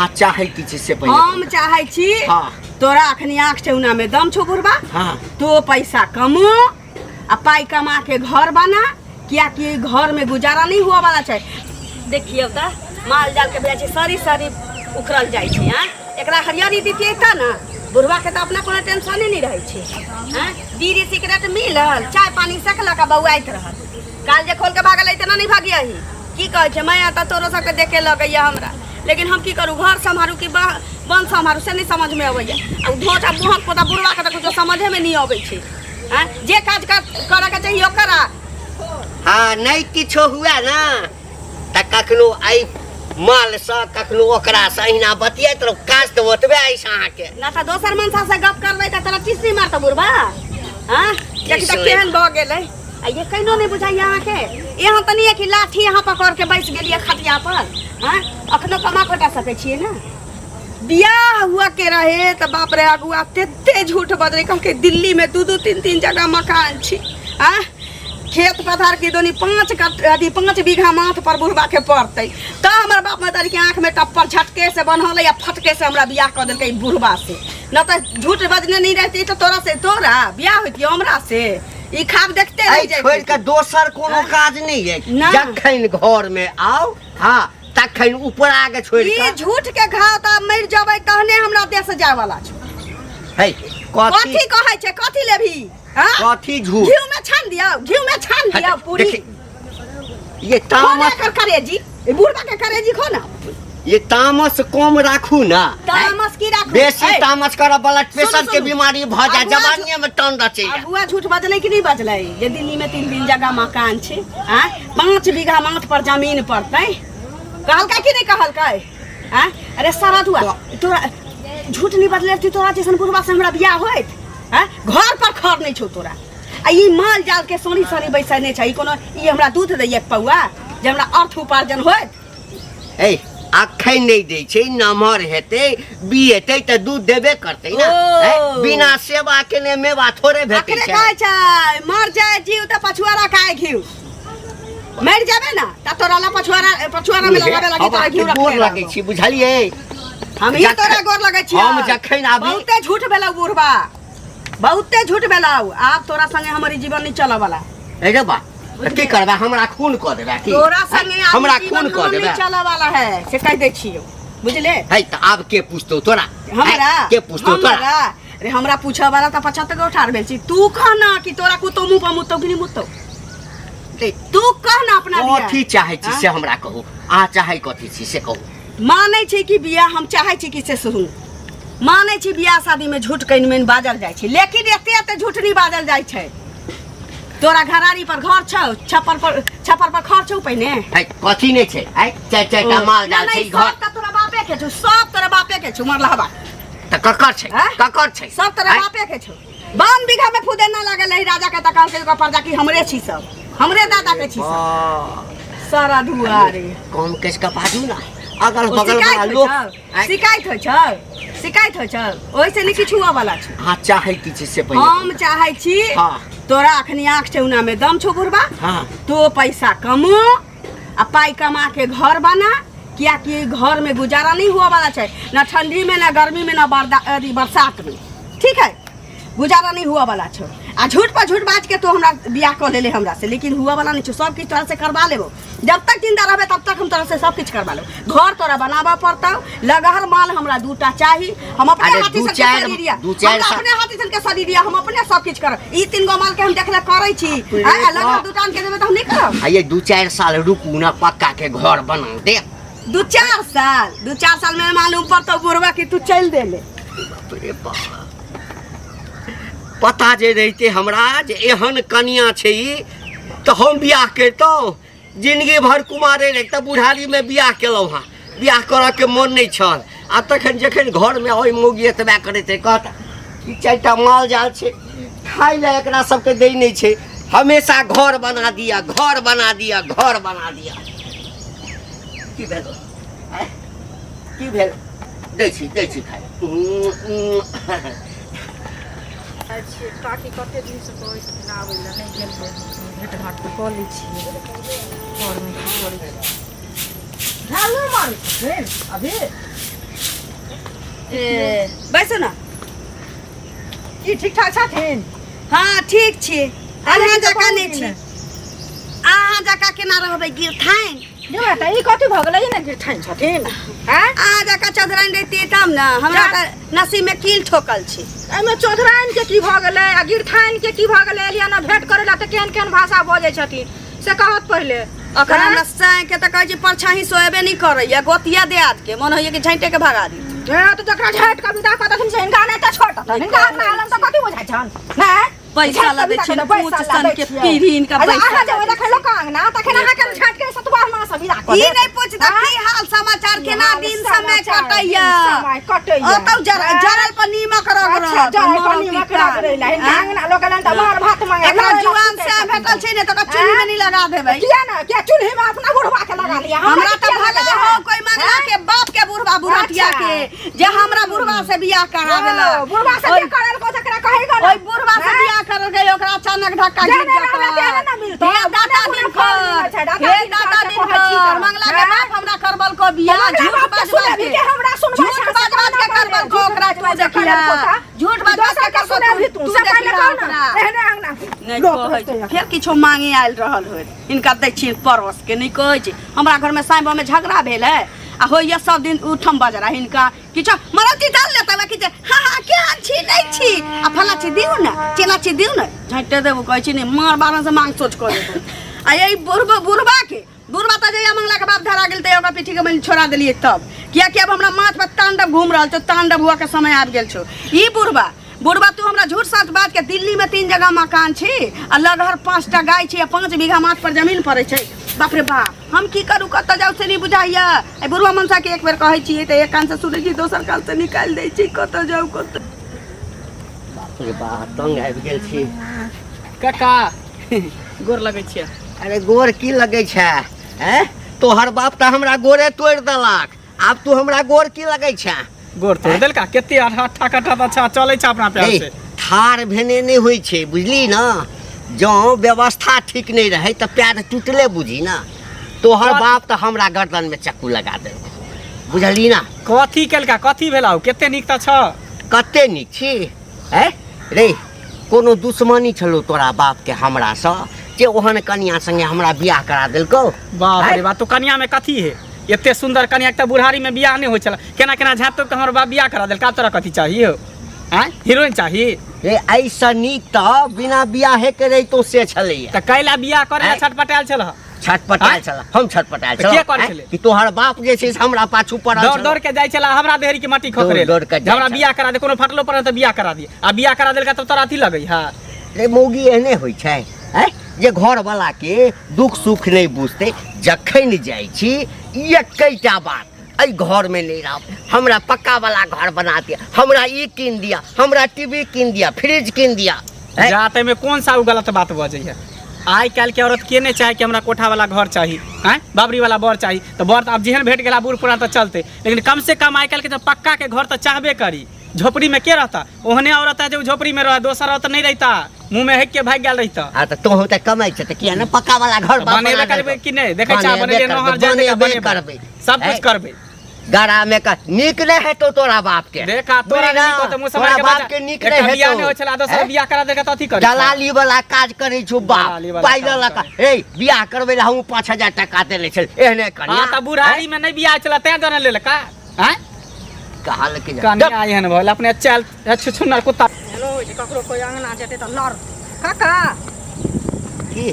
अहाँ चाहै की छी से पहिले हम चाहै छी हाँ। तोरा अखनी आँख ठेहुना में दम छौ बुढ़बा हाँ। तो पैसा कमो आ पाइ कमा के घर बना, कियाकि घर में गुजारा नहीं हुआ वाला छै। देखियौ तऽ माल जाल के बुझाइ छै सरी सरी उखड़ल जाइ छै। आँ एकरा हरियरी दितियै तऽ ने बुढ़वा के तऽ अपना कोनो टेंशने नहीं रहै छै। आँ बीड़ी सिगरेट मिलल, चाय पानी सकलक आ बौआइत रहल। काल जे खोल के भागल तेना नहीं भागियही। की कहै छै माया तऽ तोरो सबके देखे लगैया हमरा, लेकिन हम की करू, घर सम्हारू कि वन सम्हारू से नहीं समझ में अबैया। आ उ ढोचा मुहक पोता बुढ़वा के तऽ कुछो समझे में नहीं अबै छै। आँ जे काज करऽ के चाहिए ओकरा। हाँ नहीं किछो हुआ ना तऽ कखनो एहि मालसँ कखनो ओकरासँ अहिना बतियाइत रहू, काज तऽ ओतबे अछि अहाँके। ना तऽ दोसर मनसा से गप करबै तऽ तोरा टिसनी मारतौ बुढ़बा। हाँ देखी तऽ केहन भऽ गेलै। आ ये कहिनो नहीं बुझाइया अहाँके, यहाँ तऽ नहीं है कि लाठी अहाँ पकड़ के बैस गेलियै खटिया पर। हाँ अखनो कमा खोटा सकै छियै ना। बियाह हुआ के रहे तऽ बाप रे अगुआ तेते झूठ बजलै, कहलकै दिल्ली में दू दू तीन तीन जगह मकान छी। हाँ खेत पथार के दोनी 5 कट अथी 5 बीघा माथ पर बुढ़बा के पड़तै तऽ हमर बाप महतारी के आँख में टप्पर झटके से बन्हलै आ फटके से हमरा बियाह कऽ देलकै बुढ़बा से। न तऽ झूठ बजने नहीं रहती तऽ तोरा से तोरा बियाह होइतियौ हमरा से। ई खाब देखते रहि एहि जाइ छोड़ि कऽ दोसर कोनो काज नहि अछि। ना। जखन घर में आउ हाँ तखन ऊपर आके छोड़ि ई कऽ झूठ के घाव तऽ मरि जबै तहने हमरा देश जाय वाला छौ। है कथी कथी कहै छै, कथी लेबही? हाँ? कथी झूठ? घिउ में छान दियौ, घिउ में छान दियौ पूरी। देखी, ये खो ना तामस एकर करेजी, ई बुढ़बा के करेजी खो ना। ये तामस कम राखू ना। तामस की राखू? बेसी ए, तामस करब ब्लड प्रेशर सुनू, के सुनू। बीमारी भऽ जाय, अगुआ जवानीये में टन रचैया। अगुआ झूठ बजलै कि नहीं बजलै जे दिल्ली में 3 3 जगह मकान छै? आँ 5 बीघा माथ पर जमीन पड़तै, कहलकै कि नहीं कहलकै? आँ अरे सारा दुआ तोरा झूठ नहीं बजले रहती, तोरा जैसन बुढ़बा से हमरा बियाह होइत? आँ घर पर खर नहीं छौ तोरा। आ ई माल जाल के सोनी सोनी बैसने छै, ई कोनो ई हमरा दूध दैया एक पौआ जे हमरा अर्थ उपार्जन होइत? ए अखन नहि दै छै, नमहर हेतै बिएतै तऽ दूध देबे करतै ना। ओ। ए, बिना सेवा केने मेवा थोड़े भेटै अखने छै। कहै छै मर जाए जीव तऽ पछुआरा खाए घिउ, मरि जाबे ना तऽ तोरा ला पछुआरा पछुआरा में लगाबे लागी तोरा घिउ गोर रखने लगै रहबो। छी बुझलियै? हम ही तोरा गोर लगै छी। हम जखन आबी बहुते झूठ भेलौ बुढ़बा, बहुते झूठ भेलौ। आब तोरा संगे हमर ई जीवन नहीं चलऽ वाला। ए रे बा, तऽ की करबै, हमरा खून कऽ देबै की? तोरा संगे आब हमरा ई जीवन खून कऽ हमर देबै नहीं चलऽ वाला है से कहि दै छियौ, बुझले? है तऽ आब के पूछतौ तोरा? हमरा है, के पूछतौ तोरा? हमरा? अरे हमरा पूछऽ वाला तऽ 75 गो ठाढ़ भेल छी। तू कह ना कि तोरा कुत्तो मुँह पर मुतौ कि नहीं मुतौ? तू कह ना अपना बियाह। कथी चाहै छी हाँ? से हमरा कहू, अहाँ चाहै कथी छी से कहू। मानै छी कि बियाह हम चाहै छी कि से सुनू, मानै छी बियाह शादी में झूठ कनि मनि बाजल जाइ छै, लेकिन एते एते झूठ नहीं बाजल जाइ छै। तोरा घरारी पर घर छौ, छप्पर पर खर छौ पहिने? है, कथी नहि छै? है, चारि चारिटा माल जाल नहीं, छै घर। सब तऽ तोरा बापे के छौ, सब तोरा बापे के छौ, मरलहबा। तऽ ककर छै? हैं? ककर छै? सब तोरा हैं? बापे के छौ। 52 बीघा में फुदेना लागल रही राजा के, तऽ कहलकै ओकर प्रजा कि हमरे छी सब, हमरे दादा के छी सब। बाह। सारा दुआरे। कम केस के बाजू ना, अगल ओ बगल शिकायत वाला होइ लोग। छौ? हैं? शिकायत होइ छौ? शिकायत होइ छौ? ओहिसँ नहि किछु हुअ वाला छौ। अहाँ चाहै की छी से पहिले हम कहू। चाहै छी हाँ। तोरा अखनी आँख ठेहुना में दम छौ बुढ़बा, हाँ। तो पैसा कमो आ पाइ कमा के घर बना, कियाकि घर में गुजारा नहीं हुआ वाला छै, ना ठंडी में ना गर्मी में ना अथी बरसात में, ठीक है, गुजारा नहीं हुआ वाला छौ। आ झूठ पर झूठ बाज के तो हमरा बियाह कऽ लेले हमरा से, लेकिन हुआ वाला नहीं छौ। सब किछु तोरा से करवा लेबो, जब तक जिंदा रहबे तब तक हम तोरा से सब किछु करवा लेबो। घर तोरा बनाबऽ पड़तौ, लगहर माल हमरा दूटा चाही, हम अपने अरे हाथी दू सन के चारि- शरीर या, दू चारि हमरा सा- अपने हाथी सन के शरीर या, हम अपने सब किछु करब। ई 3 गो माल के हम देखले करै छी, बाप रे आ लगहर बाप। दूटा आन के देबै तऽ हम नहि करब। आ ये 2-4 साल रुकू ना, पक्का के घर बना दे। 2-4 साल, 2-4 साल में मालूम पड़तौ बुढ़वा कि तू चलि देले। बाप रे बाप, पता जे रहिते हमरा जे एहन कनिया छै ई, तऽ हम बियाह करितहुँ। जिंदगी भर कुमारे रहितहुँ, बुढ़ारी में बियाह केलहुँ हँ, बियाह करऽ के मोन नहि छल। आ तखन जखन घरमे ओहि मौगी एतबा करैत रहै, कहत ई 4टा माल जाल छै, खाय लए एकरा सबके दै नहि छै, हमेशा घर बना दिया, घर बना दिया, घर बना दिया। की भेल? आँय? की भेल? दै छी, दै छी खाय। अच्छा, काकी कते दिनसँ कहै छथिन आबै लए, नहि गेलियै। भेट घाट तऽ कऽ लै छियै, घरमे की करै छियै? झाड़ू मारै छथिन अभी? ए बैसू ना। की ठीक ठाक छथिन? हाँ ठीक छी। अहाँ जकाँ नहि छी, ने। अहाँ जकाँ केना रहबै गिरथाइन? ये तऽ ई कथी भऽ गेलै ने गिरथाइन छथिन? आँय, अहाँ जकाँ चौधराइन रहितियै तब ने, हमरा तऽ नसीब में कील ठोकल छी। एहिमे चौधराइन के की भऽ गेलै आ गिरथाइन के की भऽ गेलै? एलियै ने भेंट करै लए तऽ केहन केहन भाषा बजै छथिन से कहत पहिले। अखन हमरा साँय के तऽ कहै छी परछाही सोएबे नहि करैया, गोतिया दियाद के मन होइया कि झाँटे के भगा दी। हे तऽ जकरा झाँटि कऽ विदा कऽ देथिन से हिनका नहि तऽ छोड़ देथिन, हिनका अपना आलम तऽ कथी बुझाइ छनि? नहि पैसा लबै छियनि पूछ सन के पीढ़ी हिनका अच्छा, पैसा अहाँ जेबै लबै तखन लोक अंगना, तखन अहाँके झाँटि के सतुआ मास विदा कऽ ई देत। नहि पूछता की हाल समाचार, केना हाल दिन समय समाचार, कटैया, दिन समय कटैया। ओतौ जरल पर नीमक रगड़त। अच्छा, जरल पर मरल नीमक पिता। रगड़ै लए। हिनका आँय? अंगना लोक एलनि तऽ मार भात मांगे। एकरा लड़ै लए जुआन छूटै से छथिन। भेटल छै ने तऽ ओकरा चूल्ही में नहि लगा देबै। किया ने, किया चूल्ही में अपना बुढ़वा के लगा लिया? हमरा तऽ किया भला लगा हो कोई मंगला के बाप के बुढ़वा बुढ़टिया अच्छा। के जे हमरा बुढ़वा से बियाह करा देलक। ओ, बुढ़वा से बियाह करल को तकरा कहेगा ना। ओहि बुढ़वा से हैं? बियाह करल गई, ओकरा अचानक धक्का जे गिर नहि रहबै तेहने जेतै। ना मिलतौ। हे दाता अपने दिन फल मिलल कर, छै, दाता हे दिन दाता कर दिन के कहै छी कर, तऽ। मंगला के हैं? बाप हमरा करबल को बियाह, मंगला झूठ बाप के बाज बाज सुनेबही के के हमरा सुनबै झूठ छै, से बाज बाज के कहना करबल को पड़ै। ओकरा झूठ तू बाज के देखिया, करबल को झूठ बाज बाज दोसर के के करबल सुनेबही तू, तू से पहिले देखिया कह ना। ओकरा। एहने अंगना नहि लोक कहै रहतै। छै, फेर किछो मांगे आयल रहल होत, हिनका दै छियनि परोस के। नहि कहै छै हमरा घरमे साँइ में झगड़ा भेल है आ होइया सब दिन उठम बजरा, हिनका किछो मरौती डाल लेता बाकी जे हाँ हाँ केहन छी नहि छी आ फला छी दिउ ने चेला छी दिउ ने, झाँटे देबो कहै छी नहि मार बारह से मांग सोच कऽ देबो। आ एहि बुढ़बा बुढ़बा के बुढ़बा तऽ जहिया मंगला के बाप धरा गेल तऽ ओकरा पीठी के मैल छोड़ा देलियै तब, कियाकि आब हमरा माथ पर तांडव घूम रहल छौ, तांडव हुआ के समय आबि गेल छौ। ई बुढ़बा बुढ़बा तू हमरा झूठ साच बाज के दिल्ली में 3 जगह मकान छी आ लगहर 5टा गाय छी आ 5 बीघा माथ पर जमीन पड़ै छै। बाप रे बाप, हम की करू कतऽ जाउ से नहि बुझाइया। एहि बुढ़बा मनसा के एक बेर कहै छियै तऽ एक कान से सुनै छी दोसर कान से निकालि दै छी, कतऽ जाउ कतऽ। बाप रे बाप, तंग आबि गेल छी। काका गोर लगै छियै। अरे गोर की लगै छै? हैं, तोहर बाप तऽ हमरा गोरे तोड़ि देलक, आब तू हमरा गोर की लगै छै? गोर तोड़ि देलका? कते अठा कट्ठा तऽ अच्छा चलै छै अपना प्यार ए, से। ठाढ़ भेने नहि होइ छै, बुझली ने? जँ व्यवस्था ठीक नहि रहै तऽ पैर टूटले बुझी ने। तोहर बाप तऽ हमरा गर्दनमे चक्कू लगा देलक, बुझली ने? कथी केलका, कथी भेला? कते नीक तऽ छ। कते नीक छी? हैं रे, कोनो दुश्मनी छलो तोरा बापके हमरासँ जे ओहन कनिया संगे हमरा बियाह करा देलकौ? बाप रे बाप, तो कनिया में कथी है? एते सुंदर कनिया के तऽ बुढ़ारी में बियाह नहि होइ छल, केना केना झाँप तोप के हमर बाप बियाह करा देलका। आब तोरा कथी चाही हो? आँय, हीरोइन चाही? रे एहिसँ नीक तऽ बिना बियाहे के रहितो से छलैया। तऽ कैला बियाह करे आँय? छटपटायल छल? छटपटायल छल? हम छटपटायल तऽ के छलहुँ? करै आँय? छलै? कि तोहर बाप जे छै से हमरा पाछू पड़ल दौड़ छलौ। दौड़ के जाइ छला हमरा देहरी के माटी खोखरे दौड़ दौड़ के जाइ हमरा छला। बियाह करा दे, कोनो फटलो पर तऽ बियाह करा दिए, आ बियाह करा देलका तब तोरा अथी लगै है? रे मौगी एहने होइ छै आँय, जे घरवला के दुख सुख नहि बुझतै। जखन जाइ छी एकैटा बात, एहि घरमे नहि रहब, हमरा पक्का वाला घर बना दिअ, हमरा ई कीन दिअ, हमरा टीवी कीन दिअ, फ्रिज कीन दिअ। आँय? जा ताहिमे कोन सा उ गलत बात बजै है? आइ काल्हि के औरत के नहि चाहे कि हमरा कोठा वाला घर चाही, आँय बाबरी वाला बर चाही? तऽ बर तऽ आब जेहन भेट गेला बूढ़ पुरान तऽ चलतै, लेकिन कम से कम आइ काल्हि के तऽ पक्का के घर तऽ चाहबे करी। झोपड़ी में के रहता? ओहने औरत है जे उ झोपड़ी में रहे, दोसर औरत नहीं रहता, मुंह में हेक के भाग गेल रहता। आ तऽ तोहू तऽ कमाइ छै तऽ किया ने पक्का वाला घर बाप बनेबे बना करबै देलकौ? कि नहि? देखै छै बनेबे बनेलियै करबै, नहर जाय बनेबे बनेबै करबै। सब कुछ आँय? करबै। गड़ा में का नीक नहि हेतौ तोरा बाप के। देखा तोरा बुझली ना? नीक होतौ, मुँह तोरा सम्हारि के बाप बजा। के नीक एकटा नहि बियाह हेतौ। नहि होइ छला, दोसर आँय? बियाह करा देलकै तऽ अथी करै छौ। दलाली वाला काज करै छौ बाप, दलाली वाला पाइ काज लऽ कऽ। करै। ए बियाह करबै लए हमहूँ 5000 टका देने छल एहने कनिया। हाँ तऽ बुढ़ारी में नहि बियाह छला तें दुआरे लेलका। आँय? कहाँ लऽ के जा? कनिया एहन भऽ गेल अपने चल छुछुन्नर कुत्ता। एहनो होइ छै ककरो कोइ अंगना जेतै तऽ लड़तै। काका की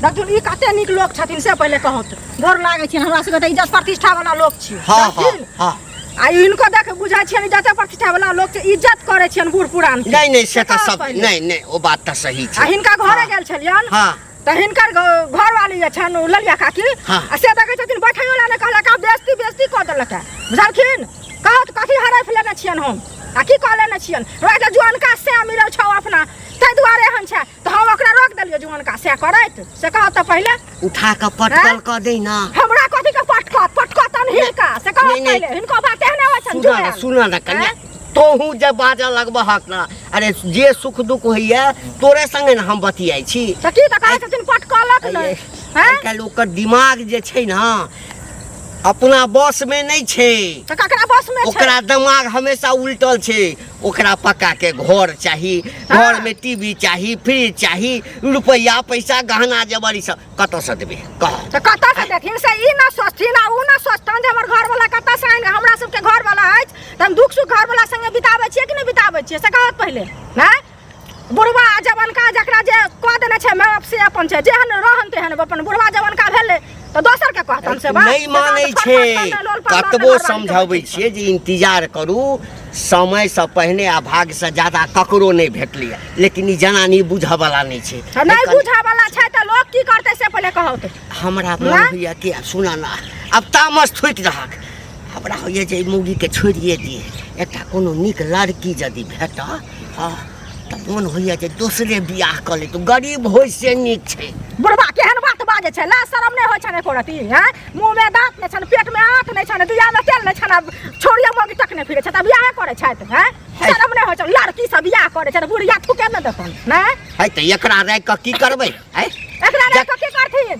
देखथुन ई कते नीक लोक छथिन से पहिले कहू तऽ। गोर लागै छियनि, हमरा सबके तऽ इज्जत प्रतिष्ठा वाला लोक छी। हाँ हाँ देखथिन? हाँ। आ हिनको देख बुझै छियनि इज्जत प्रतिष्ठा वाला लोक छै, इज्जत करै छियनि बूढ़ पुरान के। नहीं नहीं से तऽ कहू सब पहिले। नहीं नहीं ओ बात तऽ सही आ छै। हिनका घरे गेल छलियनि हाँ तऽ हिनकर घरवाली जे छनि ओ ललिया काकी, हाँ। आ से देखै छथिन बैठैयो ला नहि कहलक, आब बेइज्जती बेइज्जती कऽ देलक है, बुझलखिन? कहत कथी हरैफ लेने छियनि हम आ की कऽ लेने छियनि? हमरा जे जुअनका सएह मिलल छौ अपना ताहि दुआरे एहन छै, तऽ हम ओकरा रोक देलियै जुअनका सएह करैत, से कहत तऽ पहिले उठा कऽ पटकल कऽ दे ना। हमरा कथी के पटकत? पटकत हिनका से कहत नहीं, नहीं। पहिले, हिनको बात एहने होइ छनि सुन ना, जुआन। सुन ना कन्या, तोहू जे बाजऽ लगबहक ना, अरे जे सुख दुख होइया तोरे संगे ने हम बतियाइ छी। तऽ की तऽ कहै छथिन पटकलक नहि? आइ काल्हि ओकर दिमाग जे छै ने अपना बस में नहीं छै। तऽ ककरा बस में छै? ओकरा दिमाग हमेशा उल्टल छै। ओकरा पक्का के घर चाही, घर में टीवी चाही, फ्रिज चाही, रुपैआ पैसा गहना जेवर ई सब कतऽ से देबै कह? तऽ कतऽ से देथिन से ई ना सोचथिन आ उ ना सोचतन जे हमर घरवाला कतऽ से आनि। हमरा सबके घरवाला अछि तऽ हम दुख सुख घरवाला संगे बिताबै छियै कि नहि बिताबै छियै से कहत पहिले। नहि बुढ़वा आ जवनका जकरा जे कऽ देने छै माय बाप से अपन छै, जेहन रहन तेहन अपन। बुढ़वा जवनका भेलै तऽ दोसर के कहतन से बात। नहि मानै छै। कतबो समझाबै छियै जे इंतजार करू, समयसँ पहिने आ भाग्यसँ ज्यादा ककरो नहि भेटलैए, लेकिन ई जनानी बुझऽवला नहि छै। तऽ नहि बुझऽवला छै तऽ लोक की करतै से पहिले कहत। हमरा मन होइए कि आब सुनऽ ने, आब तामस थुकि दहक। हमरा होइए जे ई मौगीके छोड़िए दियै, एकटा कोनो नीक लड़की यदि भेटऽ, हँ, तऽ मोन होइए जे दोसरे बियाह कऽ लैतहुँ, गरीब होइ से नीक छै। बुढ़बा केहन बात बाजै छै, लाज शरम नहि होइ छनि एको रत्ती? हैं, मुँहमे दाँत नहि छनि, पेटमे आँत नहि छनि, दियामे तेल नहि छनि, आब छौड़िए मौगी तक नहि फिरै छै तऽ बियाहे करै छथि? हैं, शरम नहि होइ छनि? लड़की सब बियाह करै छै तऽ बुढ़िया थूके नहि देतनि? नहि है तऽ एकरा राखि कऽ की करबै है? एकरा राखि कऽ की करथिन?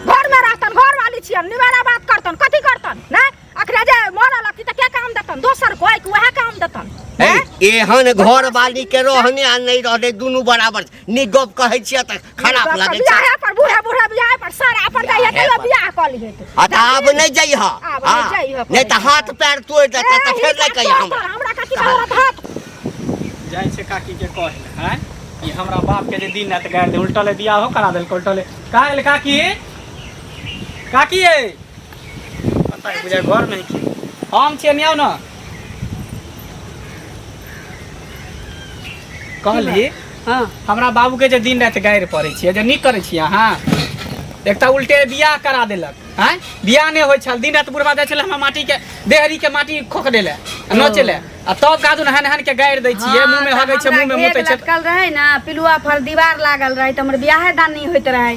घरमे रहतन, घरवाली छियनि, निमेरा बात करतन, कथी करतन? नहि अखने जे मरल की तऽ के काम देतन? दोसर कोइ कि वएह काम देतन? हैं? एहन घर वाली के रहने आ नहीं रहने दुनू बराबर छै। नीक गप कहै छियै तऽ खराब लागै छै। बियाहे पर बूढ़े बूढ़े बियाहे पर सारा अपन जाइए बियाहे तैयो पर। बियाह कऽ लिहे। आ तऽ आब नहि जइह। आब नहि जइह। नहि तऽ हाथ पैर तोड़ि देतै तऽ फेर नहि कहिह हमरा। हमरा कथी कहत हाथ जाइ छै काकी के कहै लए, आँय, ई हमरा बाप के जे दिन राति गारि दे, उल्टले बियाहो करा देलकै उल्टले। कहाँ गेलै काकी? काकी ए पता है बुझाय घर में है की हम छियै, नहीं आउ ना। कहली हाँ। हमरा बाबू के जे दिन राति गारि पड़ै छियै जे नीक करै छियै अहाँ। एक तऽ उल्टे बियाह करा देलक। आँय, बियाह नहि होइ छल, दिन राति बुढ़बा जाइ छलै हमरा माटी के देहरी के माटी खोखड़े लए आ नोचै लए, आ तब कादुन हन हन के गारि दै छियै, मुँह में हगै छै, मुँह में मुतै छै। लटकल रहै ने पिलुआ फल दीवार लागल रहै तऽ हमर बियाहे दान नहि होइत रहै,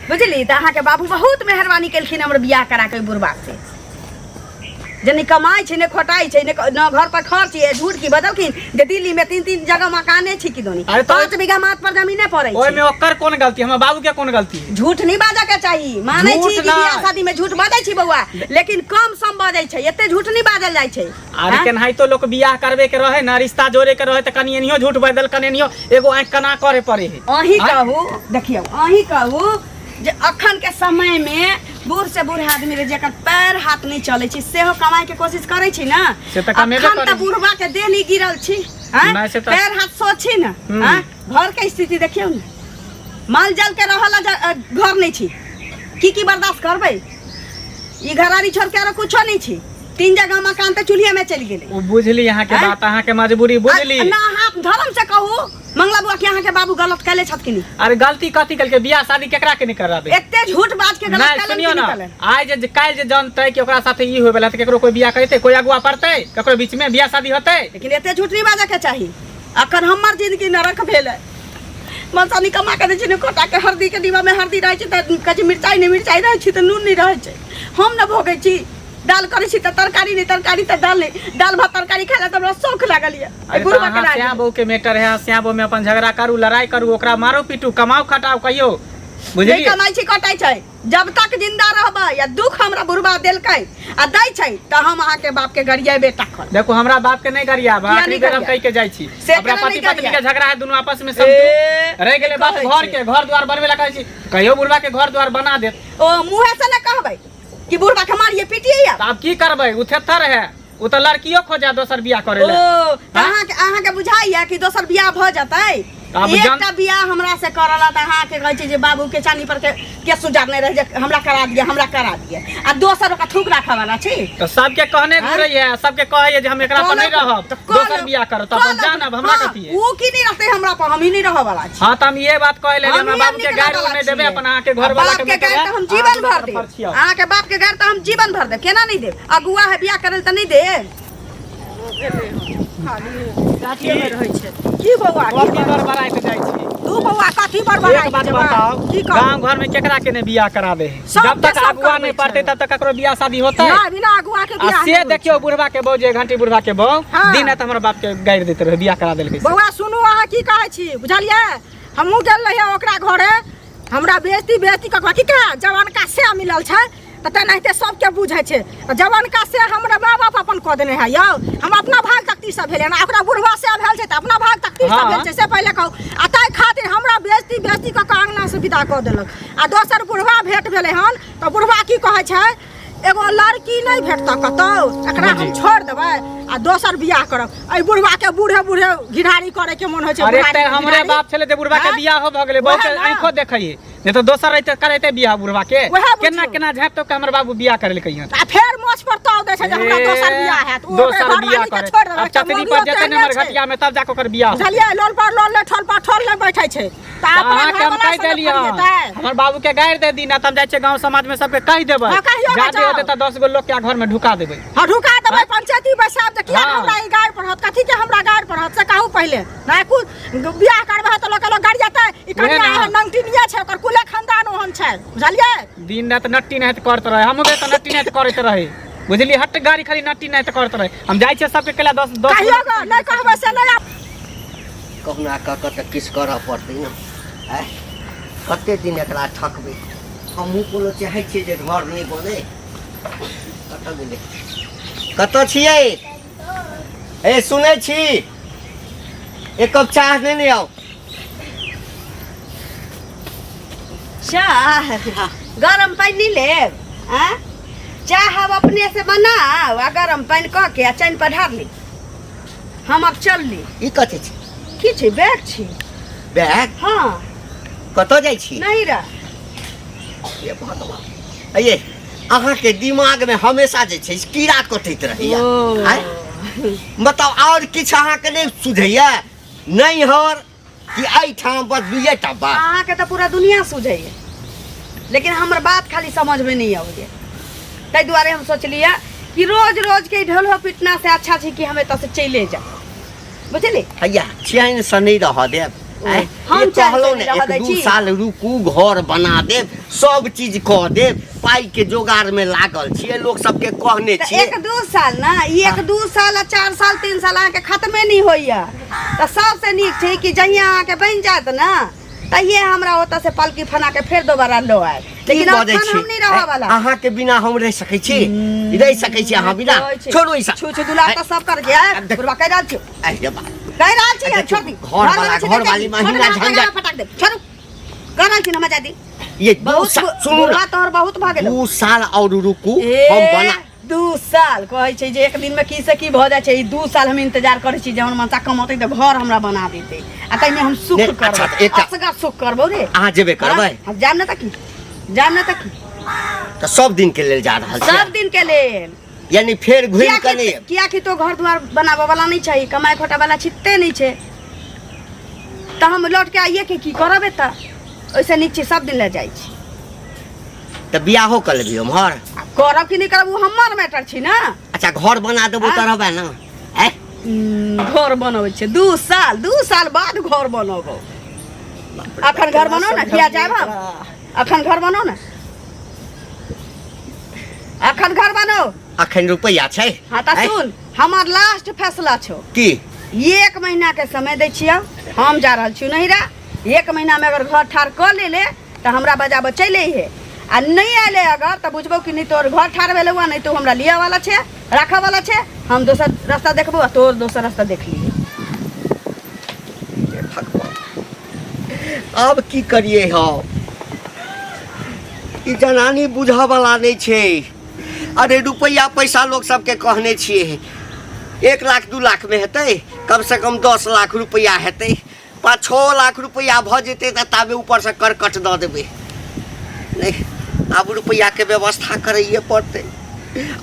बुझली? तऽ अहाँके बाबू बहुत मेहरबानी केलखिन हमर बियाह करा के बुढ़बा से, जे नहि कमाइ छै, नहि खोटाइ छै, नहि न घर पर खर्च है। झूठ की बदलखिन जे दिल्ली में तीन तीन जगह मकाने छै कि दोनी। अरे तो 5 बीघा माथ पर जमीने पड़ै छै। ओहिमे ओकर कोन गलती, हमर बाबू के कोन गलती? झूठ नहीं बाजऽ के चाही, मानै झूठ छी कि नहि। बियाह शादी में झूठ बाजै छी बौआ, लेकिन कम सम बाजै छै, एते झूठ नहीं बाजल जाइ छै। अरे आँय? केनाहितो लोक बियाह करबे के रहे ना, रिश्ता जोड़े के रहे, तऽ कनि एनियो झूठ बाजि देल, कनि एनियो एगो आँखि कना करे पड़े है। अहीं आँय? कहू, देखियौ, अहीं कहू जे अखन के समय में बूढ़ से बूढ़ आदमी रहे, जेकर पैर हाथ नहीं चलै छै, सेहो कमाई के कोशिश करै छै ना? से तऽ कमेबे अखन तऽ करै। बुढ़वा के देह नहीं गिरल छी, आँय? नहि, से तऽ पैर हाथ सो छी ने? आँय? घर के स्थिति देखियौ ने, माल जाल के रहल घर नहीं छी, की की बर्दाश्त करबै? ई घरारी छोड़ के आरो कुछो नहीं छी, तीन जगह मकान तऽ चूल्हे में चलि गेलै। ओ बुझली अहाँके आँय? बात, अहाँके मजबूरी बुझली। ना, अहाँ धर्म से कहू मंगला बुआ के अहाँके बाबू गलत कैले छथि कि नहीं? अरे गलती कथी केलकै? बियाह शादी केकरा के नहीं कराबे? एते झूठ बाज के गलत नहीं कैलन सुनियो कि ना नहीं कैलन? आइ जे काल्हि जे जानतै कि ओकरा साथे ई होय वाला, तऽ केकरो कोई बियाह करतै? कोई अगुआ पड़तै? केकरो बीच में बियाह शादी होतै? लेकिन एते झूठ नहीं बाजऽ के चाही। अखन हमर जिंदगी नरक भेल है। मनसानी कमा के दै छै ने, कोटा के हरदी के डिब्बा में हरदी रहै छै तऽ कहै छै मिरचाइ नहि, मिरचाइ रहै छै तऽ नून नहि रहै छै। हम ने भोगै छी। दाल करै छी तऽ तरकारी नहि, तरकारी तऽ दाल नहि। दाल भात तरकारी खाय लए तऽ हमरा शौख लागल यऽ। अरे तऽ बुढ़बा अहाँ केना श्याम बहू के मैटर है, श्याम बहू में अपन झगड़ा करू, लड़ाई करू, ओकरा मारू पीटू, कमाऊ खटाऊ कहियो, नहि बुझलियै? कमाइ छी कटाइ छै, जब तक जिंदा रहबै या दुख हमरा बुढ़बा देलकै आ दै छै तऽ हम अहाँके बाप के गरियेबे टा करब। देखो, हमरा बाप के नहीं गरियाब। किया आखिरी नहीं बेर हम गरियाब? कहि के जाइ छी। से अपना केना पति नहीं पत्नी के गरियाब? झगड़ा है, दुनू आपस में समझू। ए, रह गेलै बात कहै घर छै। के घर द्वार बनबे ला कहै छी, कहियो बुढ़बा के घर द्वार बना देत। ओ मुँहे से ने कहबै कि बुढ़बा के मारिए पीटिए? तऽ आब की करबै? उ थेथर है, उ तऽ लड़कियो खोजे दोसर बियाह करे ओ ला। तऽ अहाँके बुझाइया कि दोसर बियाह भऽ जेतै? आब जान- एकटा बियाह हमरा से करल तऽ अहाँके कहै छै जे बाबू के चानी पर के केस उजारने रहै जे हमरा करा दिअ, हमरा करा दिअ, आ दोसर ओकरा थूक राखऽ वाला छी? तऽ सबके कहने हाँ? घुरैया, सबके कहैया जे हम एकरा पर नहीं रहब, तऽ दोसर बियाह करब, तऽ अपन जानब, हमरा कथी है? उ की नहीं रहतै हमरा पर, हम ही नहीं रहऽ वाला छी। हाँ, तऽ हम ये बात कहै ले हम हमरा ही बाबू के नीक गारि रहऽ नहि देबै। छियै। अपन अहाँके घर वाला बाप के के गारि तऽ हम जीवन भर देब। अहाँके बाप के गारि तऽ हम जीवन भर देब, केना नहीं देब? अगुआ है, बियाह करल तऽ नहीं देब? रातिए रहै छै की बौआ, की कथी बड़बड़ाइत जाइ छी? तू बौआ कथी बड़बड़ाइत एक बात छै? बताओ। की कहू? गांव घर में केकरा के नहीं बियाह करा दे है? सबके जब तक सब अगुआ करबै नहीं पड़ते छै। तब तक ककरो बियाह शादी होता है? ना, बिना अगुआ के आ बियाह से नहि होइ देखियो छै। बुढ़वा के बहू, जे घंटी बुढ़वा के बहू दिन रात हमरा बाप के गारि देते रहे, बियाह करा देलकै से। बौआ सुनू, अहाँ की कहै छी बुझलियै? हमहूँ गेल रहियै ओकरा घरे, हमरा बेइज्जती बेइज्जती कऽ कऽ की कहे जवानका से मिलल छै। तऽ तेनाहिते सबके बुझै छै। तऽ जवानका से हमरा माँ बाप अपन कऽ देने है यौ, हम अपना भाग तकती से भेलै ने, ओकरा बुढ़वा से भेल छै तऽ अपना भाग तकती से भेल छै, से पहिले कहू। आ ताहि खातिर हमरा बेइज्जती बेइज्जती कऽ कऽ अङ्गना से विदा कऽ देलक। आ दोसर बुढ़वा भेट भेलै हन तऽ बुढ़वा की कहै छै, एगो लड़की नहि भेटतऽ कतौ, एकरा हम छोड़ि देबै आ दोसर बियाह करब। एहि बुढ़वा के बूढ़े बूढ़े घिढारी करे के मन होइ छै। अरे ते हमरे बाप छलै ते बुढ़वा के बियाह हो गेलै, बहुत आँखो देखैए नहीं तो दोसर रहते करैते बियाह बुढ़वा के। केना केना झाँप तो के हमर बाबू बियाह करेलकै हन। आ फेर मोछ पर ताव दै छै जे हमरा दोसर बियाह हैत, ओ दोसर बियाह करे। अब चतरी पर जेतै ने हमर घटिया में तब जाके ओकर बियाह। बुझलियै, लोल पर लोल नै ठोल पर ठोल नै बैठै छै। तऽ अहाँके हम कहि देलियै, हमर बाबू के गारि दे दी ना, तब जाइ छियै गांव समाज में सबके कहि देबै, जादे होतै तऽ 10 गो लोग के घर में ढुका देबै। हां ढुका देबै, पंचायती बैसाब जे किया हमरा ई गारि पढ़त, कथी के हमरा गारि पढ़त से कहू पहिले। नहि कुल बियाह करबै तऽ लोक लोक गारि जेतै, ई कनिया एहन नंगटिनिया छै, ओकर कुले खानदान ओहन छै, बुझलियै। दिन रात नट्टी नाहित करत रहे, हमहूँ तऽ नट्टी नाहित करैत रहे, बुझलियै, हट गाड़ी खाली नट्टी नाहित करत रहे। हम जाइ छियै सबके केला 10 10 कहियो नहि कहबै से नहि। कहुना कऽ कऽ तऽ किछु करऽ पड़तै ने। आँय कते दिन एकरा ठकबै, हमहूँ कोनो चाहै छियै जे घर नहि बनै। कतऽ गेलै, कतऽ छियै? ए सुनै छी, एक कप चाह नेने आउ। चाह गरम पानि नहि लेब? आँ चाह हम अपने से बनाउ आ गरम पानि कऽ के आ चैन पर ढार ली। हम अब चलली। ई कथी छै? की छै? बैग छी। बैग? हाँ। कतऽ जाइ छी? नहीं रह। हे भगवान, अये अहाँके दिमाग में हमेशा जे छै कीड़ा कटैत रहैया। बताउ और किछु अहाँके नहि सुझैया? नैहर कि एहिठाम, बस दुइएटा बात। अहाँके तऽ पूरा दुनिया सुझैया, लेकिन हमर बात खाली समझमे नहि अबैया। ताहि दुआरे हम सोचलियै कि रोज रोज के ढोलो पिटना से अच्छा छै कि हम एतऽ से चले जाउ, बुझली। हैया चैन से नहि रहऽ देब। हम कहलहुँ ने 1-2 साल रुकू, घर बना देब, सब चीज कऽ देब, पाई के जोगाड़ में लागल छियै, लोक सबके कहने छियै। 1-2 साल ना, 1-2 साल आ 4 साल 3 साल अहाँके खत्मे नहि होइया। तऽ सबसे नीक छै कि जहिया अहाँके बनि जायत ना तहिये हमरा ओतऽ से पलकी फना के फेर दोबारा लऽ आयब। लेकिन अखन हम नहि रहऽ वाला। अहाँके बिना हम रहि सकै छी? रहि सकै छी अहाँ बिना? छोड़ू ई सब। छू छू दुलार तऽ सब कर के बुढ़वा कहि रहल छी। कहि रहल छी, छोड़ दी घर वाली महीना झंझट फटाक दे, छोड़ू कह रहल छी ना, मजा दी। ये 2 साल सुनू ना, तोहर बहुत भऽ गेल। 2 साल और रुकू, हम बना 2 साल कहै छै जे एक दिन में की से की भऽ जाइ छै। 2 साल हम इंतजार करै छी जे हमर मनसा कमौतै तऽ घर हमरा बना देतै आ ताहिमे हम सुख करबै, असगर सुख करबौ रे। अहाँ जेबे करबै? हम जायब ने तऽ की, जायब ने तऽ की। तऽ सब दिन के लेल जा रहल छी? सब दिन के लेल, यानी फेर घुमि कऽ नहि। कियाकि तो घर द्वार बनाबऽ वाला नहि छै, कमाइ खोटा वाला छिते नहि छै, तऽ हम लौट के आइए के की करब एतऽ। ओहिसँ नीक छै सब दिन लए जाइ छी। तऽ बियाहो कऽ लेबही उम्हर? करब कि नहि करब ओ हमर मैटर छी ना। अच्छा घर बना देबो तऽ रहबै ना? घर बनबै छै 2 साल, 2 साल बाद घर बनबौ। अखन घर बनाउ ने, किया जायब हम? अखन घर बनाउ ने, अखन घर बनाउ। अखन रुपैआ छै? हाँ तऽ सुन, हमर लास्ट फैसला छौ। की? 1 महीना के समय दै छियौ, हम जा रहल छियौ नैहरा। 1 महीना में अगर घर ठाढ़ कऽ लेले तऽ हमरा बजाबऽ चलि अइहे, आ नहि अयलै अगर तऽ बुझबौ कि नहि तोहर घर ठाढ़ भेलौ आ नहि तो हमरा लिअ वाला छै, राखऽ वाला छै। हम दोसर रास्ता देखबौ आ तोहर दोसर रास्ता देख लिहे। भगवान, आब की करिए हम? ई जनानी बुझऽ वाला नहि छै। अरे रुपैआ पैसा लोक सबके कहने छियै, 1 लाख 2 लाख में हेतै, कम से कम 10 लाख रुपैआ हेतै, 5-6 लाख रुपैआ भऽ जेतै तऽ ताबे ऊपरसँ करकट दऽ देबै। नहि आब रुपैआके व्यवस्था करैए पड़तै।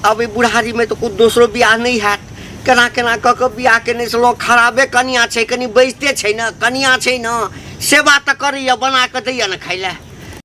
आब ई बुढ़ारीमे तऽ कोनो दोसरो बियाह नहि हैत। केना केना कऽ कऽ बियाह केने छलहुँ, खराबे कनिया छै, कनि बजिते छै ने, कनिया छै ने, सेवा तऽ करैए, बना कऽ दैए ने खाइ लए।